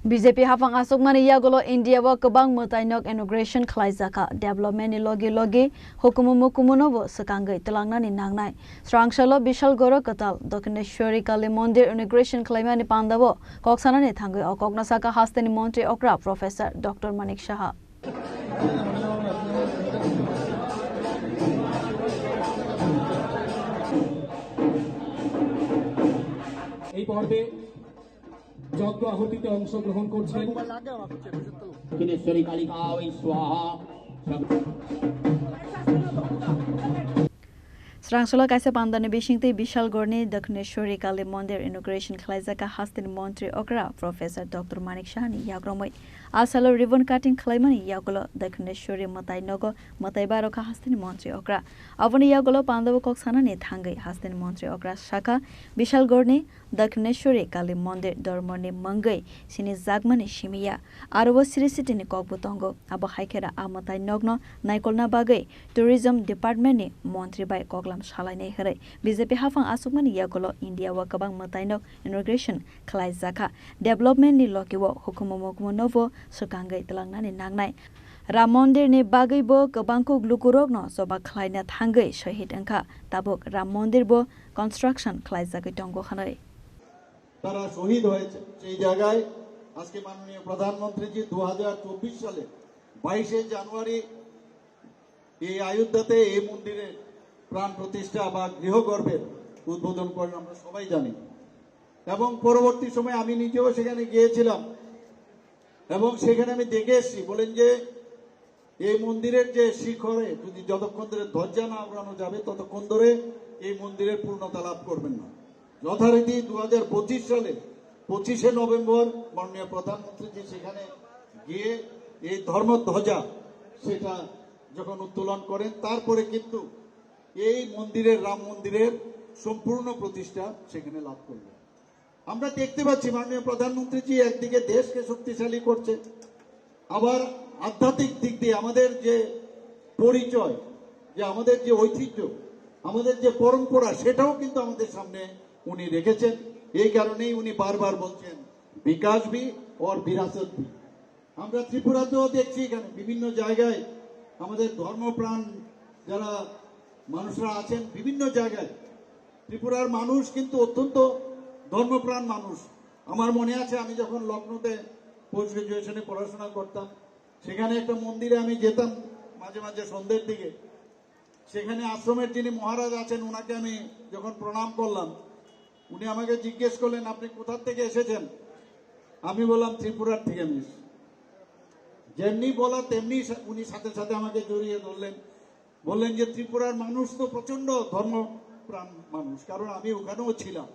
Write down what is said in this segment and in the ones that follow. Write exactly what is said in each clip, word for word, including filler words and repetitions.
B J P haphang aswkmani yagulo India o kwbang mwtainok inauguration khlaijakha. Development ni logi logi hukumu mukumu no bo swkangwi twlangnani nangnai. Srangsalo Bishalgoro kwtal Dakshineshwari Kali Mandir inauguration khlaimani pandao kok sanani thangwi o kokno sakha hasteni montri okra Professor Doctor Manik Saha. এই পর্বে যজ্ঞ আহুতিতে অংশগ্রহণ করছেন। দক্ষিণেশ্বরী কালিকায় স্বাহা। Srangsalo kaisa pandani bisingtwi Bishalgorni Dakshineshwari Kali Mandir inauguration khlaijak kha hasteni montri okra Professor Doctor Manik Sahani yagromwi. A salo ribbon cutting khlaimani yagulo Dakshineshwari mwtai nogo mwtai barokha hasteni montri okra. Aboni yagulo pandao kok sanani thangwi hasteni montri okra sakha Bishalgorni Dakshineshwari Kali Mandir dormoni mungwi sini jakmani simi ya. Aro o siri sitini kokbo tongo. Abo hai khe a mwtai nokno naikolna bagwi Tourism Department ni montri bai koklam salainai hwnwi B J P haphang aswkmani yagulo India o kwbang mwtai nok inauguration khlai jakha. Development ni logi o hukumu mukumu no bo swkangwi twlangnani nangnai. Ram Mandir ni bagwi bo kwbang kuk lukurokno choba khlaina thangwi shahid wngkha. Tabuk Ram Mandir bo construction khlaijagwi tongo hwnwi. তারা শহীদ হয়েছে সেই জায়গায়। আজকে মাননীয় প্রধানমন্ত্রীজি দু হাজার চব্বিশ সালে বাইশে জানুয়ারি এই অযোধ্যাতে এই মন্দিরের প্রাণ প্রতিষ্ঠা বা গৃহগর্ভের উদ্বোধন করেন, আমরা সবাই জানি। এবং পরবর্তী সময়ে আমি নিজেও সেখানে গিয়েছিলাম এবং সেখানে আমি দেখে এসেছি, বলেন যে এই মন্দিরের যে শিখরে যদি যতক্ষণ ধরে ধ্বজা না উড়ানো যাবে, ততক্ষণ ধরে এই মন্দিরের পূর্ণতা লাভ করবেন না। যথারীতি দু হাজার পঁচিশ সালে পঁচিশে নভেম্বর মাননীয় প্রধানমন্ত্রীজি সেখানে গিয়ে এই ধর্মধ্বজা সেটা যখন উত্তোলন করেন, তারপরে কিন্তু এই মন্দিরের, রাম মন্দিরের সম্পূর্ণ প্রতিষ্ঠা সেখানে লাভ করল। আমরা দেখতে পাচ্ছি মাননীয় প্রধানমন্ত্রীজি একদিকে দেশকে শক্তিশালী করছে, আবার আধ্যাত্মিক দিক দিয়ে আমাদের যে পরিচয়, যে আমাদের যে ঐতিহ্য, আমাদের যে পরম্পরা, সেটাও কিন্তু আমাদের সামনে উনি রেখেছেন। এই কারণেই উনি বারবার বলছেন, বিকাশ ভি অর বিরাসত ভি। আমরা ত্রিপুরাতেও দেখছি এখানে বিভিন্ন জায়গায় আমাদের ধর্মপ্রাণ যারা মানুষরা আছেন বিভিন্ন জায়গায়, ত্রিপুরার মানুষ কিন্তু অত্যন্ত ধর্মপ্রাণ মানুষ। আমার মনে আছে আমি যখন লখনৌতে পোস্ট গ্রাজুয়েশনে পড়াশোনা করতাম, সেখানে একটা মন্দিরে আমি যেতাম মাঝে মাঝে সন্ধ্যের দিকে। সেখানে আশ্রমের যিনি মহারাজ আছেন, ওনাকে আমি যখন প্রণাম করলাম, উনি আমাকে জিজ্ঞেস করলেন, "আপনি কোথা থেকে এসেছেন?" আমি বললাম, "ত্রিপুরার থেকে আমি এসেছি।" যেমনি বলা তেমনি সা-, উনি সাথে সাথে আমাকে জড়িয়ে ধরলেন, বললেন যে, "ত্রিপুরার মানুষ তো প্রচণ্ড ধর্মপ্রাণ মানুষ, কারণ আমি ওখানেও ছিলাম।"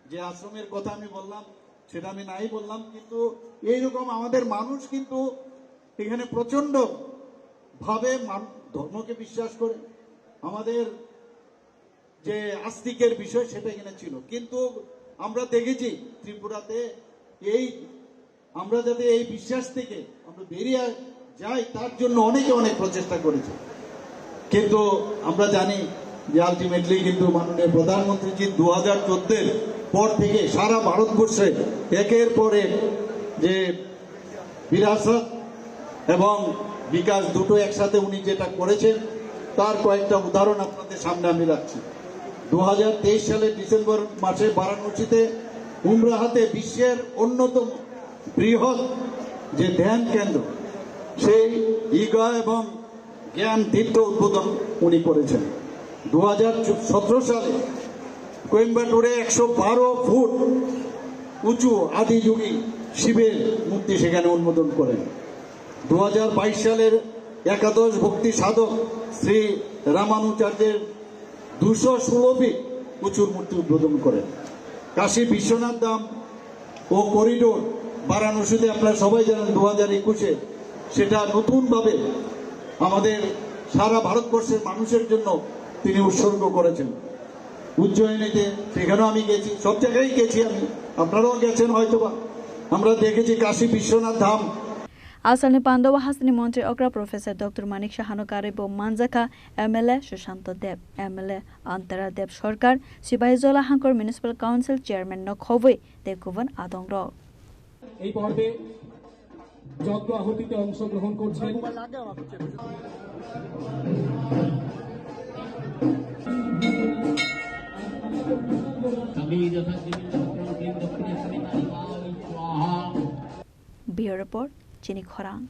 যে আশ্রমের কথা আমি বললাম, সেটা আমি নাই বললাম, কিন্তু এইরকম আমাদের মানুষ কিন্তু এখানে প্রচণ্ড ভাবে মান-, ধর্মকে বিশ্বাস করে। আমাদের যে আস্তিকের বিষয়, সেটা এখানে ছিল, কিন্তু আমরা দেখেছি ত্রিপুরাতে এই, আমরা যাতে এই বিশ্বাস থেকে আমরা বেরিয়ে যাই, তার জন্য অনেকে অনেক প্রচেষ্টা করেছে। কিন্তু আমরা জানি যে আলটিমেটলি কিন্তু মাননীয় প্রধানমন্ত্রীজি দু হাজার চোদ্দের পর থেকে সারা ভারতবর্ষে একের পর এক যে বিরাসত এবং বিকাশ দুটো একসাথে উনি যেটা করেছেন, তার কয়েকটা উদাহরণ আপনাদের সামনে আমি রাখছি। দু হাজার তেইশ সালের ডিসেম্বর মাসে বারাণসীতে উমরাহাতে বিশ্বের অন্যতম বৃহৎ যে ধ্যান কেন্দ্র, সেই ইগা এবং জ্ঞান দীপ্ত উদ্বোধন উনি করেছেন। দু হাজার সতেরো সালে কোয়েম্বাটুরে একশো বারো ফুট উঁচু আদিযোগী শিবের মূর্তি সেখানে উন্মোচন করেন। দু হাজার বাইশ সালের একাদশ ভক্তি সাধক শ্রী রামানুচার্যের দুশো ষোলো ফিট উঁচুর মূর্তি উদ্বোধন করেন। কাশী বিশ্বনাথ ধাম ও করিডোর বারাণসীতে আপনারা সবাই জানেন, দু হাজার একুশে সেটা নতুনভাবে আমাদের সারা ভারতবর্ষের মানুষের জন্য তিনি উৎসর্গ করেছেন। উজ্জয়িনীতে, সেখানেও আমি গেছি, সব জায়গায় গেছি আমি, আপনারাও গেছেন হয়তোবা। আমরা দেখেছি কাশী বিশ্বনাথ ধাম। Asalni pandao hasteni montri okra Professor Doctor Manik Sahano karwi bo manjakha M L A Sushanto Deb, M L A Antara Deb Sarkar, Sipahijola Hangkor Municipal Council Chairman no khobwi tei kubun adongrok. এই পর্বে যজ্ঞ আহুতিতে অংশগ্রহণ করছেন। Bureau Report, Chini Khorang.